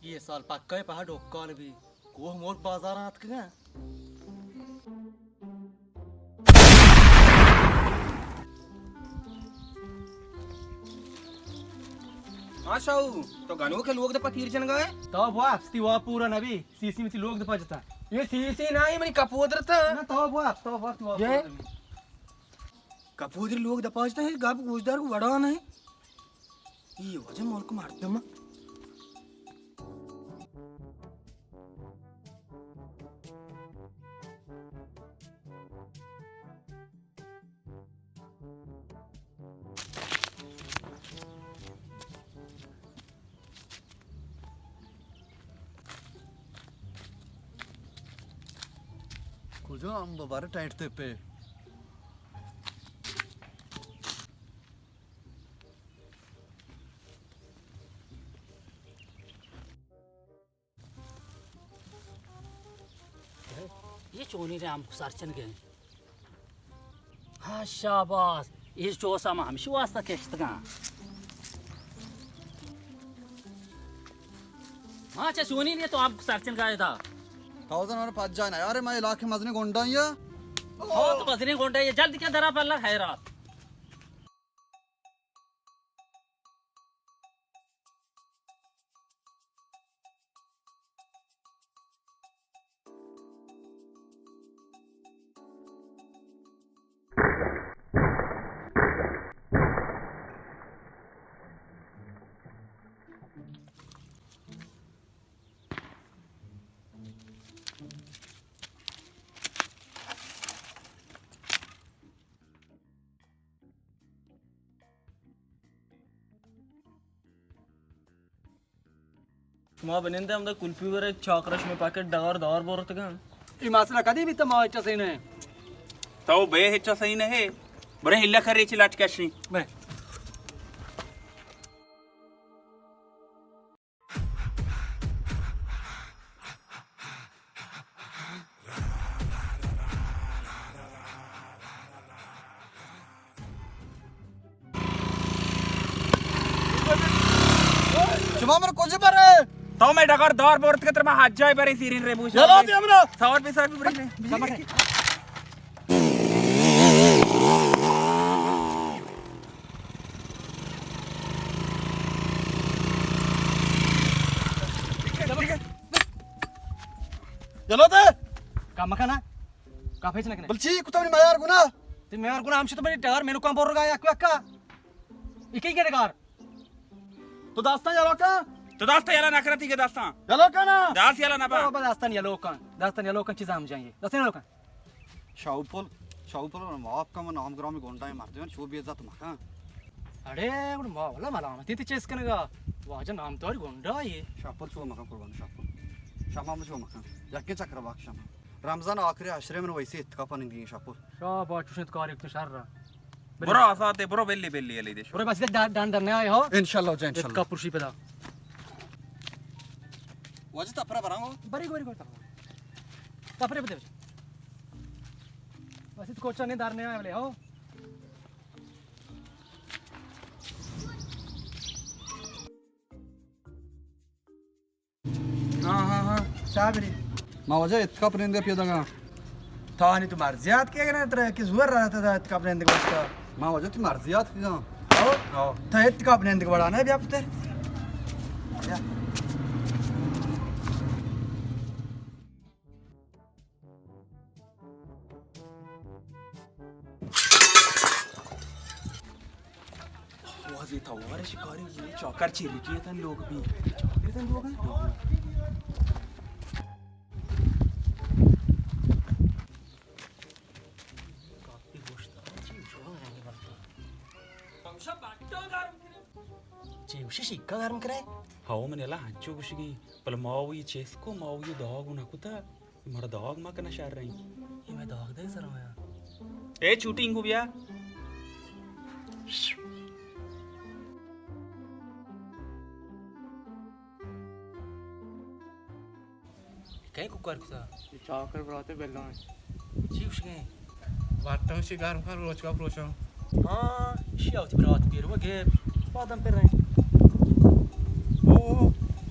اے سال پکا اے پہ ڈکال بی۔ کوہ ملک بازار آتکگاں۔ ہاں شاہو، تو گنوکے لوگ دپا تیر جنگا ئے؟ تو واپس، تئی واب پورا نبی، سی سی متی لوگ دپا جتا۔ اے سی سی نہ، اے منی کپودر تا۔ نہ، تو واپس، تو واپس، تئی واب پورا نبی۔ کپودر لوگ دپا جتا، اے گپ گوشدار کو وڑا نہ۔ اے واجہ ملک مردم۔ کجا ہم دوبارہ ٹائٹ تے پہ۔ اے چونی رے ہم سرچن گئے۔ ہاں شاباش، اے چوسا ما ہمشی واسطہ کشتگاں۔ ہاں چا چونی رے تو ہم سرچن گئے دا۔ تھاؤزن اور پچ جائے نا یار، میں علاقے مزنی گنڈا یا۔ ہاں تو مزنی گنڈا یا، جلد کیا درا پلا خیرات۔ شما بنندے ہمدا کلپی برے، چاکرش میں پیکٹ ڈگار دار برتگاں۔ اے مسئلہ کدی بیتا ما اچا سہی نہ۔ تو بے اچا سہی نہ ہے۔ برے ہلا کرے چی لٹ کشی۔ بے۔ شما من کجا برے؟ تو میں ڈگار دار برت کہ تر ما حجائی برے سیرین رے بوش۔ یلا دے ہمرا۔ سوار پہ سوار پہ برے۔ یلا دے۔ کم کنا۔ کافی چنکنے۔ بلچی کتا منی میار گنا۔ تی میار گنا ہمشی تو منی ڈگار مینو کم بور گا یک یک کا۔ اکی کے ڈگار۔ تو داستان یلا کن۔ تو داستان یلا نہ کرتی کہ داستان۔ یلا کن نا۔ داس یلا نہ با۔ بابا داستان یلو کن۔ داستان یلو کن چیز ہم جائیں۔ داستان یلو کن۔ شاہو پل، شاہو پل من معاف کن، من نام گرامی گنڈا مردم چو بے عزت مکن۔ اڑے گڑ ما ولا ملامتی تی چیز کنگا۔ واجہ نام تواری گنڈا یہ۔ شاہو پل چو مکن قربان شاہو پل۔ شما چو مکن۔ یکے چکر باک شما۔ رمضان آخری عشرے من ویسی اتکا پننگی شاہو پل۔ شاہ با چوشنت کاری تو شر را۔ برو آساتے، برو بلی بلی علی دے شو۔ برو بس دان دان دان نہ آئے ہو۔ انشاءاللہ جان، انشاءاللہ۔ کپر شی پدا۔ واجہ تپرا براں ہو۔ بری گوری گوری تپرا۔ تپرے بدے۔ بس تو کوچا نے دار نہ آئے بلے ہو۔ ہاں، ہاں، ہاں، صابری۔ ما واجہ اتکا پرندے پیداگا۔ تانی تو مرضیات کے گنا ترا کہ زور رہا تھا اتکا پرندے گوشتا۔ ما واجہ تو مرضیات کے گا۔ او؟ او۔ تا اتکا پرندے بڑا نہ بیا پتر۔ بیا۔ واجہ توار شکاری، چاکر چیری کیتن لوگ بی۔ چاکر تن لوگ ہیں؟ چی گوشی شیکا گرم کرے؟ ہاو من یلا ہنچو گوشگی، بلے ما وی چیسکو ما وی داغ نہ کتا۔ مارا داغ مکن شر رہی۔ یہ میں داغ دے سر آیا۔ اے چھوٹی انگو بیا۔ کئے کوکار کتا؟ یہ چاکر براتے بلان۔ چی گوشگے؟ واتم شی گرم کن روچ کا پروشم۔ ہاں، شی آوتی برات پیر و گیب۔ بادم پر رہے۔ او،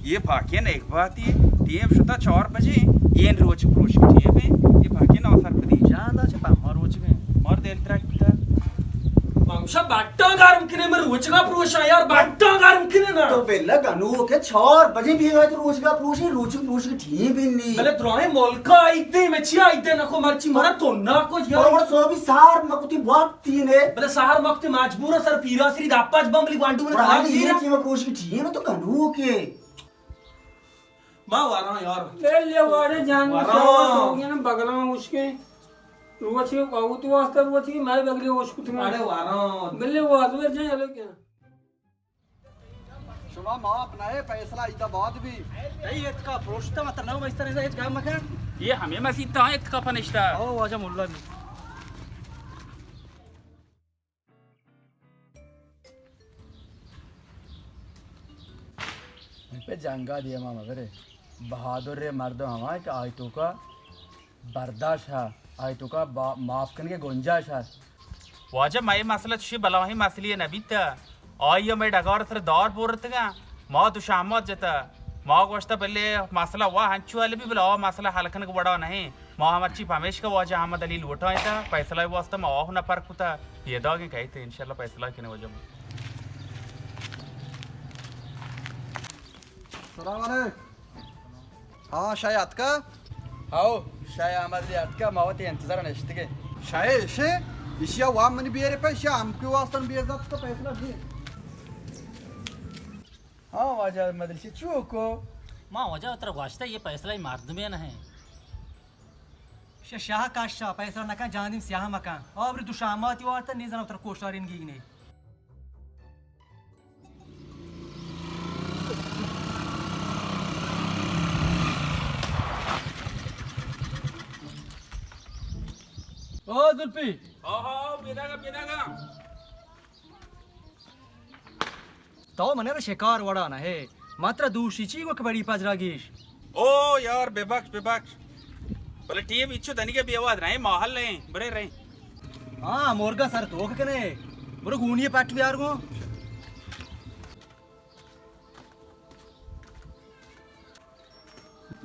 یہ پاکیں نیک باتی، ٹیم شتا چار بجے، یہ روچ پروش ٹیم ہے، یہ پاکیں نو سر پدی۔ جان دا چہ پا ما روچ گئے۔ مار دل ترک بتا۔ مامشا بٹا گرم کنے، من روچگا پروشا یار، بٹا گرم کنے نا۔ تو بلا گنو کہ چار بجے بھی ہے تو روچگا پروشی، روچ پروش ٹیم بھی نہیں۔ بلے دراہیں ملکا آئی دے، میں چی آئی دے نکو مرچی مرا تو نا کو یار۔ اور سو بھی سار مکتی وقت تینے۔ بلے سہر وقت مجبور سر پیرا سری دپاج بمبلی گوانڈو من خراب سیر۔ ٹیم پروش کی ٹیم تو گنو کے۔ ما وراں یار۔ بلے وارے جان وراں۔ سوگیاں بگلاں اشکے۔ روچی اوت واسطہ روچی میں بگلے اوش کتنا۔ اڑے وراں۔ بلے وازور جان الو کیا۔ شما معاف نہ ہے، فیصلہ ایدا بعد بھی۔ تئی اتکا پروشتا مت نہ مستر ایسا ہچ گام مکن۔ یہ ہمیں مسیت تا اتکا پنشتا۔ او واجہ مولا بھی۔ پہ جنگا دیما مبرے۔ بہادر مردم ہما کہ آئی توکا برداشت ہا، آئی توکا با-، معاف کنگے گنجائش ہا۔ واجہ، مئے مسئلہ چشی بلاہیں مسئلے نہ بیتا۔ آئی ء مئے ڈگار سر دار بورتگاں۔ ما دو شامات جتا۔ ما گوشتا بلے مسئلہ وا ہنچو حل بی، بلے آ مسئلہ حل کنگ وڑا نہیں۔ ما مرچی پمیشکا واجہ احمد علی لوٹائینتا، فیصلہ واسطہ ما آہ نفر کتا۔ پیداگیں کہتے انشاءاللہ فیصلہ کنے واجہ۔ سلام علیکم۔ ہاں، شاہ اتکا؟ ہاؤ، شاہ احمد علی اتکا، ما وتی انتظار نشتگے۔ شاہ ایشے، ایشیا وام منی بیرے پہ، ایشیا ہم کے واسطہ بے عزت کا فیصلہ بھی۔ ہاں، واجہ احمد علی چوکو۔ ما واجہ اترا گوشتا، یہ فیصلہ ہی مردمے نہ ہے۔ شاہ، شاہ کاشا، فیصلہ نکن، جاندیم سیاہ مکن۔ آبری دو شاماتی وارتا، نیزن اترا کوشارین گیگنے۔ او زلفی۔ ہاں، ہاں، بیداگا، بیداگا۔ تو منے را شکار وڑا نہ ہے۔ ماترا دوشی چی گو کہ بڑی پجرا گیش۔ او یار، ببخش، ببخش۔ بلے ٹیم اچو دنیگے بے آواز رہے، ماحول نہیں، برے رہے۔ ہاں، مرگا سر توک کنے۔ برو گونی پٹ بیار گو۔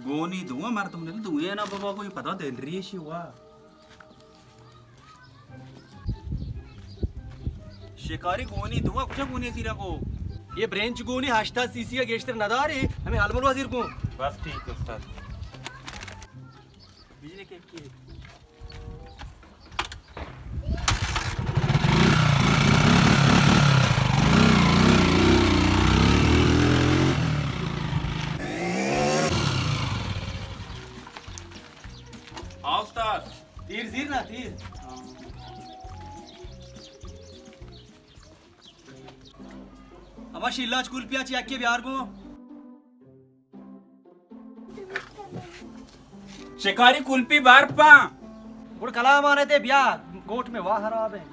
گونی دو مردم نے دو، یہ نا بابا کوئی پتا دل ریشی وا۔ شکاری گونی دو، کجا گونی زیرا کو؟ یہ برنچ گونی ہشتاد سی سی کا گیشتر نداری، ہمیں حلمل وزیر کو۔ بس ٹھیک ہے استاد۔ بجلی کے کی؟ ہاں استاد۔ تیر زیر نا، تیر۔ ہما شیلاچ کلپیا چی اکے بیار گو۔ شکاری کلپی بار پا۔ گڑ کلام آنے دے بیا، گوٹ میں واہ خراب ہے۔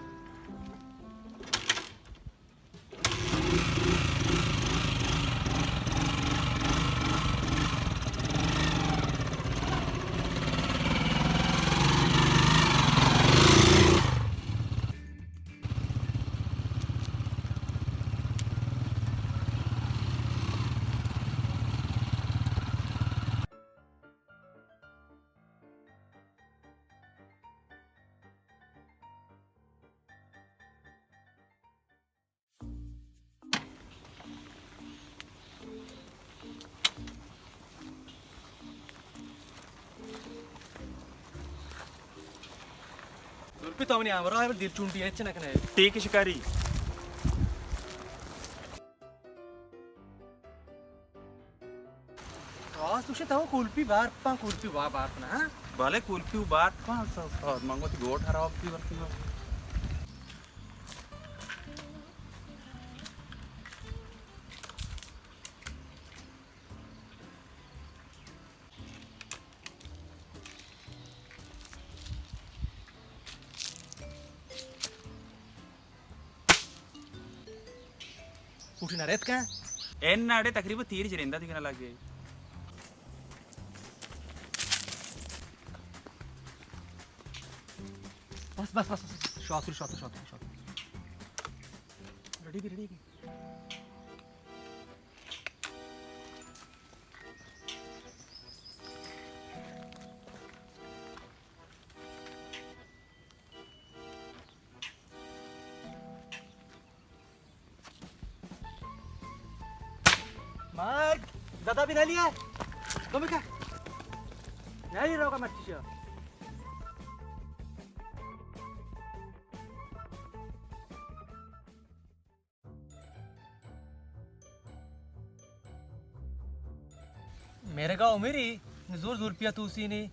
زلفی تو منی ہمراہ ئے، بلے دل چونڈی ہچ نہ کنے۔ ٹھیک ہے شکاری۔ راست گوشے تو کلپی بار پا، کلپی وا بار پا نا، ہاں؟ بلے کلپی و بار پا، س-، س-، من گوتی گوٹ خراب بی ورتی۔ کوٹی نہ ریتکا؟ اے ناڑے تقریباً تیر جریندا دیگہ نہ لگے۔ بس، بس، بس، بس۔ شاطر، شاطر، شاطر، شاطر۔ ریڈی بی، ریڈی بی۔ آ، زدا بھی نہ لیا۔ تم کیا؟ نہیں روگا مرچی۔ میرے گا عمری، زور زور پیا تو سینی۔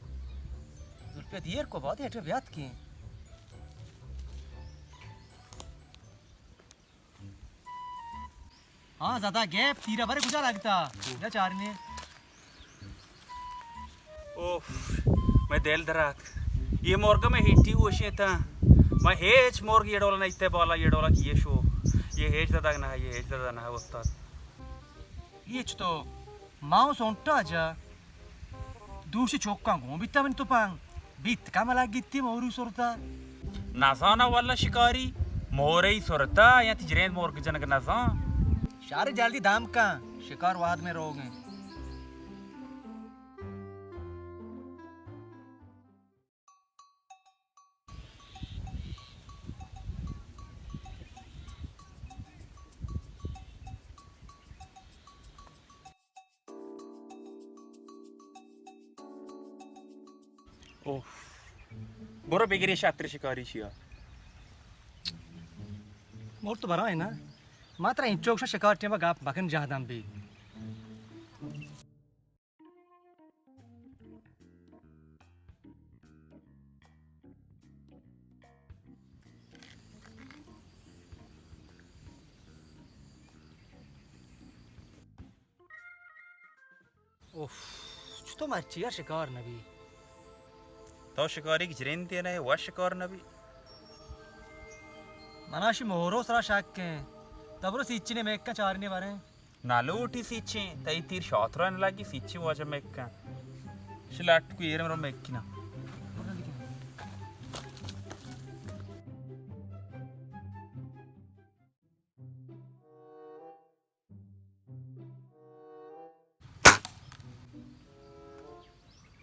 زور پیا دیر کو بعد اٹے بیات کی۔ ہاں، زدا گیپ، تیرا بارے کجا لگتا؟ جا چارنے۔ اوف، مئے دل درات۔ یہ مرگ میں ہیٹی ہوشیں تا۔ مئے ہیچ مرگ یہ ڈولا نہیں تے بالا، یہ ڈولا کی یہ شو۔ یہ ہیچ زدگ نہ، یہ ہیچ زدگ نہ استاد۔ ہیچ تو ماؤ سونٹا جا۔ دوشی چوکاں گون بیتا من تو پان۔ بیت کا ملا گیتی مورو سرتا۔ نزانا واللہ شکاری، مورئی سرتا یا تی جریند مورگ جنگ نزان۔ شار جلدی دام کن، شکار واد میں روگیں۔ اوف۔ برو بگری شاتر شکاری شیا۔ مور تو برائے نا۔ ما ترا انچوک شکار ٹیم گپ مکن جہدم بی۔ اوف، چطور مرچی یار شکار نبی؟ تو شکاری کی جرین دینے، وہ شکار نبی۔ مناشی مورو سرا شک ہیں۔ تبرو سیچنے میں کا چارنے بارے۔ نہ لوٹی سیچیں، تئی تیر شاترا نہ لگی، سیچیں واجہ مکن۔ شلٹ کو ایر مرو مکنا۔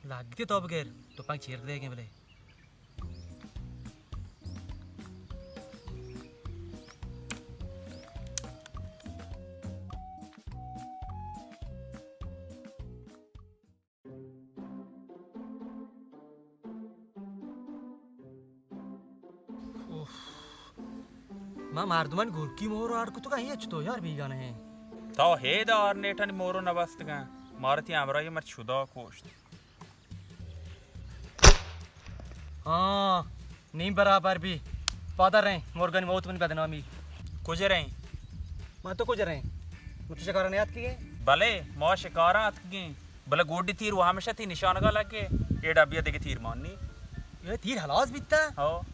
لگتے تو بغیر تو پنگ چیر دے گے بلے۔ اوف۔ ما مردمان گورکی مورو آڑ کتگا، ہیچ تو یار بیگانہ ہیں۔ تو ہے دار نیٹانی مورو نبستگاں، مارتی امراہی مر چدا کوشت۔ ہاں، نیم برابر بی۔ پادر رہیں، مرگانی موت منی بدنامی۔ کجا رہیں؟ ما تو کجا رہیں؟ مت شکارا نیات کیے؟ بلے، ما شکارا اتکگیں۔ بلے گوڈی تیر وہ ہمیشہ تی نشانگا لگے۔ اے ڈبیا دیگه تیر مانی۔ یہ تیر ہلاس بیتا؟ ہاں۔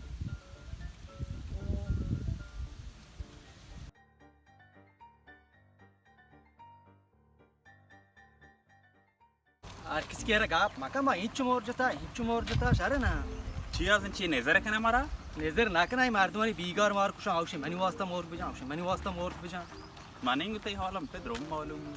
ہر کسی کہ را گپ مکن، ما اینچو مور جتا، اینچو مور جتا، شر نا۔ چی از چی نظر کنه مرا؟ نظر نکنه، این مردمانی بیگار مار کشان، اوشی منی واسطه مور بجان، اوشی منی واسطه مور بجان۔ من این گوته حالم پہ درم معلوم۔